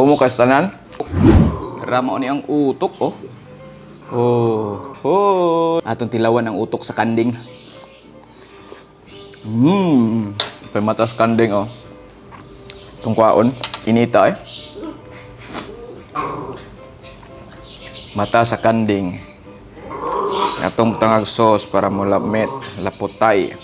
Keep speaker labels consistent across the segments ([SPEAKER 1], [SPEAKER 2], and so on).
[SPEAKER 1] Humo ka sa tanan. Rama ni ang utok, oh. Oh, oh. Atong tilawan ang utok sa kanding. Pamatas kanding, oh. Itong kwaon, inita eh. Mata sa kanding. Atong tangag sauce para mulamit, laputay.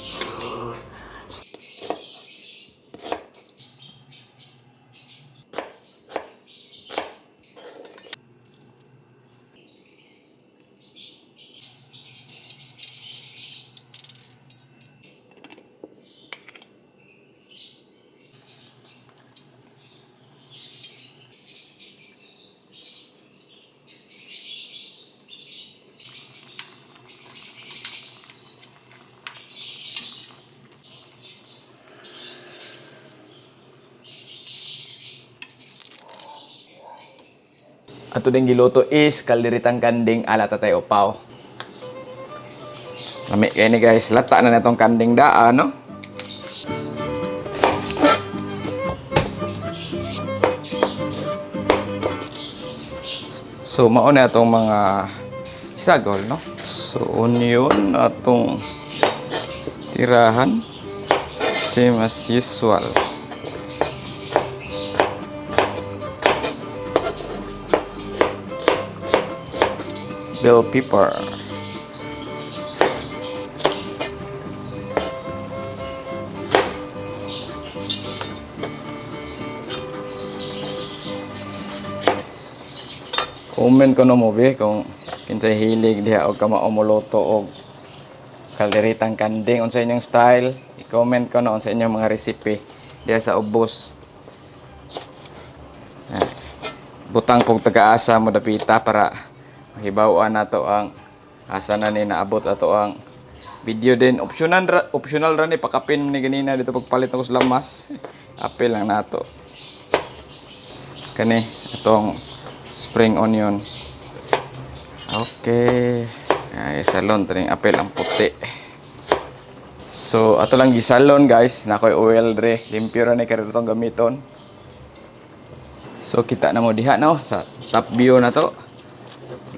[SPEAKER 1] Ato din giluto is kalderitang kanding ala Tatay Opaw. Lami kayo ni guys, lata na natong kanding daa, no? So, mao na atong mga isagol, no? So, onion atong tirahan. Same as usual. Bell pepper. Comment ko no mo be kung kinsay hilig diha og kamao moluto og kalderitang kanding unsa inyong style. I-comment ko no unsa inyong mga recipe diha sa ubos. Ah, butang kog taga-asa mo dapita para mahibaw-an nato ang asa na ni naabot ato ang video din. Optional ra ni pakapin ni ganina dito pagpalit ako sa lamas. Apil lang nato. Kani atong spring onion. Okay. Ay, salon tring apel ang puti. So, ato lang gisalon guys. Nakoy oil dre. Limpyo ra ni karon itong gamiton. So, kita na mo diha no sa top view na to.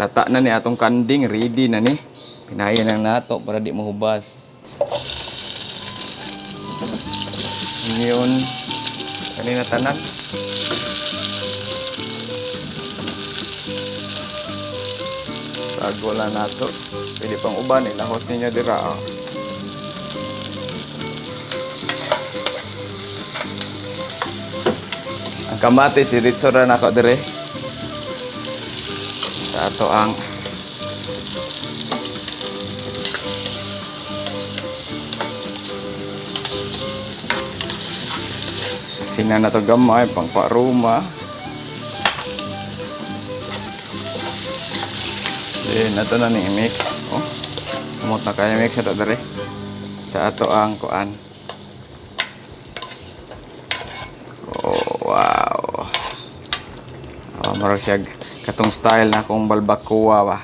[SPEAKER 1] Lata na ni atong kanding, ready na ni. Pinayin lang nato para di mohubas. Onion. Kanina tanan. Sago lang nato. Pwede pang uban, ilahos ninyo dira. Oh. Ang kamatis, iritso ra nako dire. Sa ato ang sina na to gamay, pang paruma. Then, ato na ni mix. Oh. Kumot na kaya mix ato dere. Sa ato ang kuan. Oh, wow. Oh, murag siya katong style na akong balbacoa ba.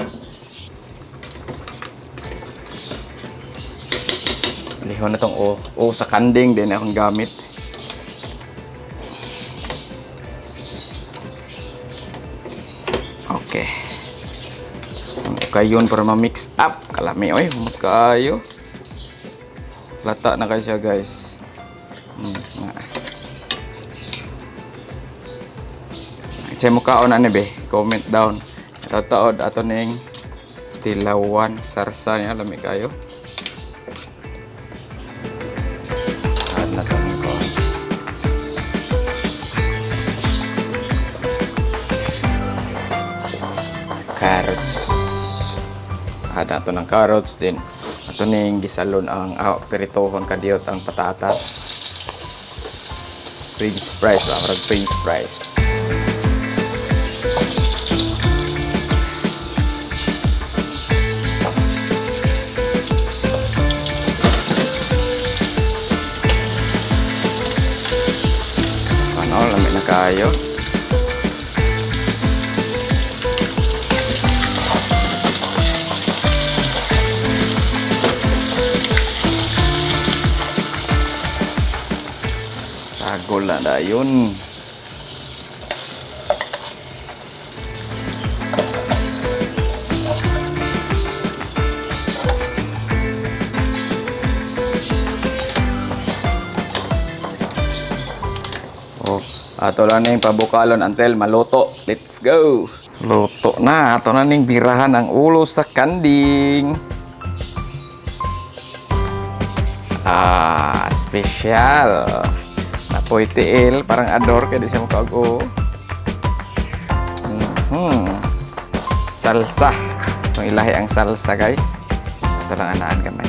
[SPEAKER 1] Lihon na tong o, o sa kanding din akong gamit. Okay. Kayon para ma-mix up. Kalami oy, humot kaayo. Lata na kayo siya, guys. Na. Sa mo kaon ani be, comment down. Ito taod ato ning tilawan sarsa niya lami kayo. Add na to ning kuan. Carrots. Add na to ng carrots din. Ato ning gisalon ang piritohon kadiyot ang patatas. French fries ba? Murag French fries. Ano, lami na kayo. Sagol na dayon. Ato lang ning pabukalon until maluto. Let's go. Luto na. Ato na ning birahan ang ulo sa kanding. Ah, special. Napoy tiil, parang ador kay di siya makago. Salsa. Itong ilahi ang salsa, guys. Ito lang anaan gamay.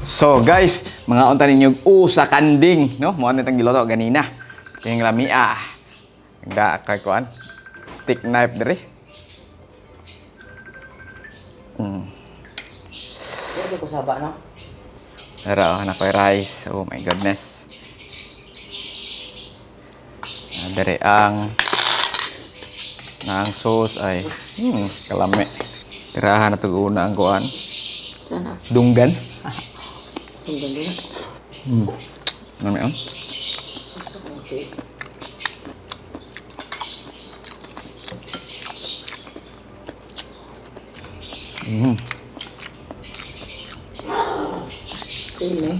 [SPEAKER 1] So guys, mga unta ninyo usa kanding, no? Mo ani tang giluto ganina. King lamia. Da kay kuan. Stick knife diri.
[SPEAKER 2] Pwede ko saba na.
[SPEAKER 1] Pero na koy rice. Oh my goodness. Ah, diri ang na ang sauce ay kalami. Tirahan na tug una ang kuan.
[SPEAKER 2] Sana.
[SPEAKER 1] Dunggan.
[SPEAKER 2] Ang ganda na.
[SPEAKER 1] Lami ang.
[SPEAKER 2] Okay. Cool eh.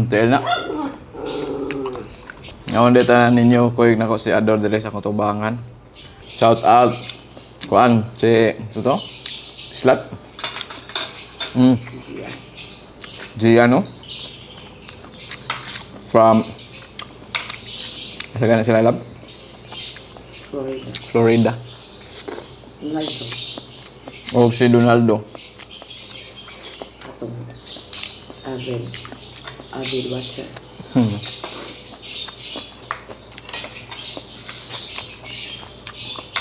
[SPEAKER 1] Tiil na. Ngayon dito na ninyo, kuyog na ko si Ador diri sa kutubangan. Shout out. Kuan, si, ito? Slat. Giano. From, asa gana sila lab?
[SPEAKER 2] Florida.
[SPEAKER 1] Florida.
[SPEAKER 2] Ronaldo.
[SPEAKER 1] O si Donaldo.
[SPEAKER 2] Atong Avid. Avid watcher.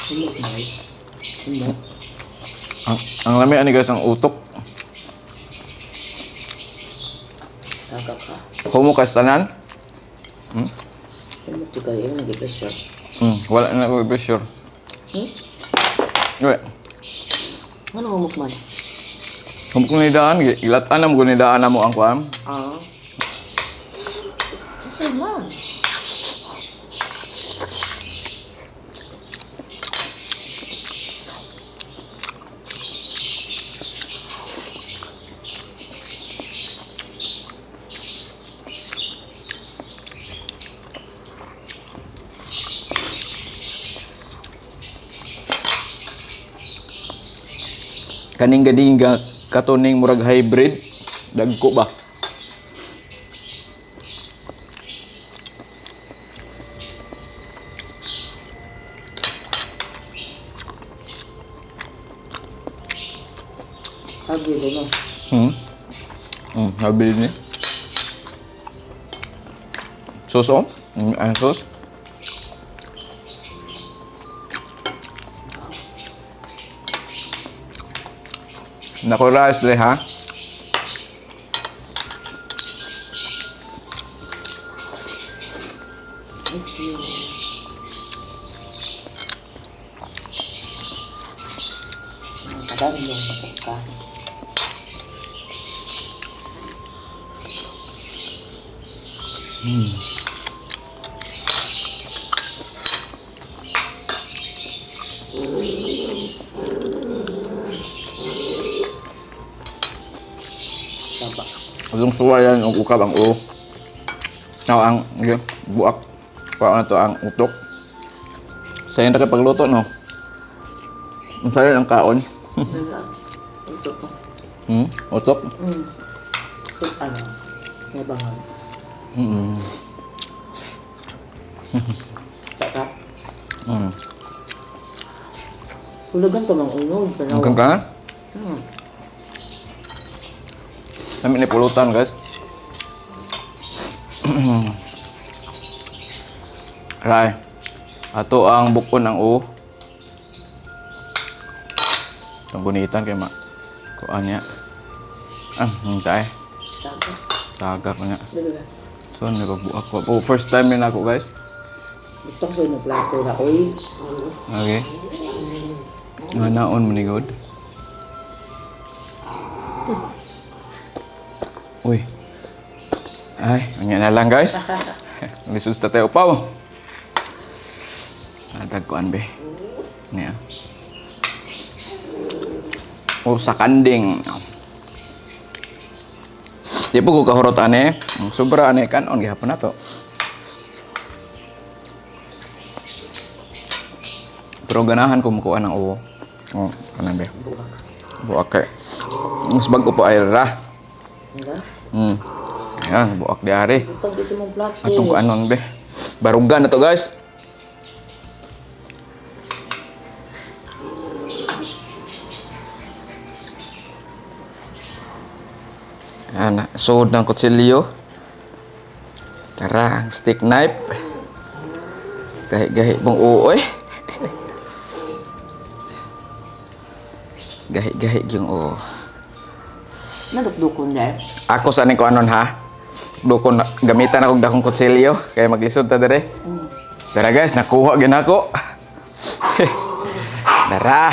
[SPEAKER 2] Humok na eh. Humok.
[SPEAKER 1] Ang lami ani guys, ang utok.
[SPEAKER 2] Taga ka.
[SPEAKER 1] Humo kas tanan.
[SPEAKER 2] Humok to kayo. Nag-pressure.
[SPEAKER 1] Wala na ako pressure.
[SPEAKER 2] Hmm?
[SPEAKER 1] Wala.
[SPEAKER 2] Ano humok man?
[SPEAKER 1] Humok ni daan, ilatan na mo ni daan na mo ang kuan.
[SPEAKER 2] Ah. Okay man.
[SPEAKER 1] Kaning gading ga katuning murag hybrid dagko ba?
[SPEAKER 2] Avid ano?
[SPEAKER 1] Hybrid ni. Sauce oh? Ang sauce. Nako rice dre ha.
[SPEAKER 2] Miss you. Ang kadami yung ka. Saba.
[SPEAKER 1] Atong suwayan og ukab ang ulo. Now ang okay, buak. Kuha na to ang utok. Sayon ra kay pagluto no. Ang sayon ang kaon.
[SPEAKER 2] Ito ko.
[SPEAKER 1] Utok.
[SPEAKER 2] Ito ano? May bangal. Taka. Hulugan pa mang unog.
[SPEAKER 1] Ang ka? Namin ni pulutan guys. Ray. Ato ang bukon ang u. Itong gunitan kay ma. Kuan niya. Ah, hintay.
[SPEAKER 2] Taka.
[SPEAKER 1] Taga ko niya.
[SPEAKER 2] Dali ba?
[SPEAKER 1] So, nagbuak ko. Oh, first time din ako guys.
[SPEAKER 2] Butang sa inyong plato na, oy.
[SPEAKER 1] Okay. Nga naon mo ni God. Uy. Ay, anya na lang guys. Lisus ta tayo paw. Natagkuan be. Niya. O sa kanding. Di po ko kahurot ane. Ang sobra ane kanon gihapon na to. Pero ganahan ko mukuha ng uwo. Oh, kanan be.
[SPEAKER 2] Buak.
[SPEAKER 1] Buak kay. Mas bago po ay ra.
[SPEAKER 2] Nga?
[SPEAKER 1] Ayan, buak di ari.
[SPEAKER 2] Butang di sa mong plato.
[SPEAKER 1] Atong kuanon be. Barugan na to, guys. Ayan, suod ng kutsilyo. Tara, ang stick knife. Gahi-gahi pong uoy. Gahi-gahi yung oo.
[SPEAKER 2] Nadukdukon niya eh.
[SPEAKER 1] Ako sa ko anon ha. Dukon gamitan ako dakong kutsilyo kay maglisod ta dire. Dara guys, nakuha gyud ako. Dara.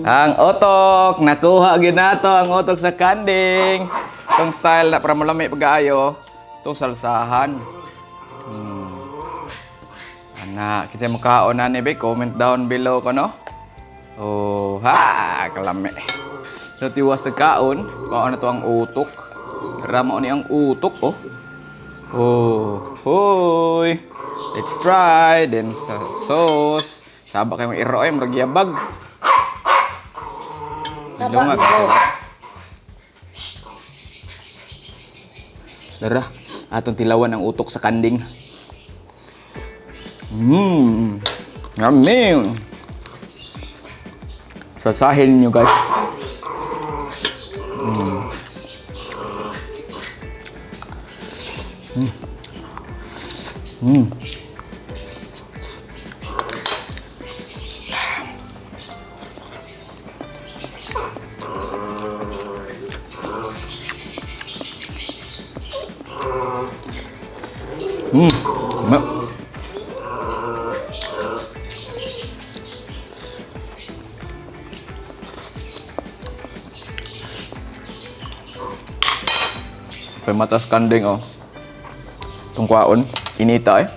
[SPEAKER 1] Ang otok, nakuha gyud nato ang otok sa kanding. Itong style na para malami pag-aayo, itong salsahan. Ana, kita mo kaon na ni be, comment down below ko no. Oh, ha, kalami. So tiwas ta kaon, kaon na to ang utok. Ramo ni ang utok oh. Oh, hoy. Let's try then sa sauce. Saba kayo iro ay murag yabag.
[SPEAKER 2] Saba
[SPEAKER 1] Lunga,
[SPEAKER 2] mo.
[SPEAKER 1] saba. Dara, atong tilawan ang utok sa kanding. Mmm. Yummy. Salsahin niyo guys. Kay matas kanding oh. Itong kwaon, inita eh.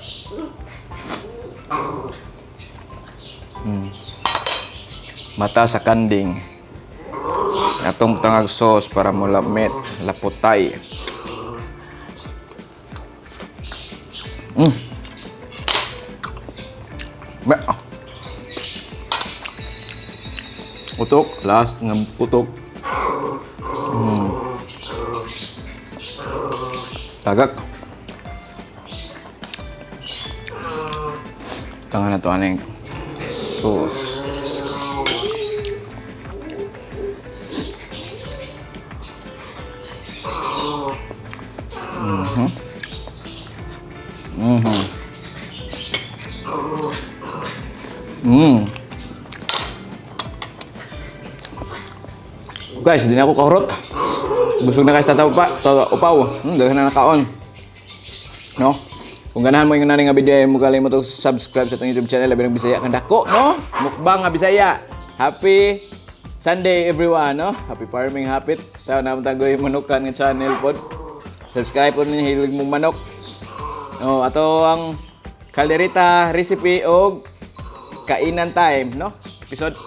[SPEAKER 1] Mata sa kanding. Atong tangag sauce para mulamit, laputay. Ba- Utok, last nga utok. Tagak. Tanga na to aning sauce. Guys, hindi na ako kahurot. Busog na guys, tataw pa, tataw, upaw. Daghan na nakaon. No? Kung ganahan mo yung nani nga video, ay mo mo to subscribe sa atong YouTube channel, labi ng Bisaya kang dako, no? Mukbang nga Bisaya. Happy Sunday everyone, no? Happy farming, happy. Tayo na tagoy manukan nga channel pod. Subscribe po ninyo hilig mong manok. No, ato ang kalderita recipe og kainan time, no? Episode.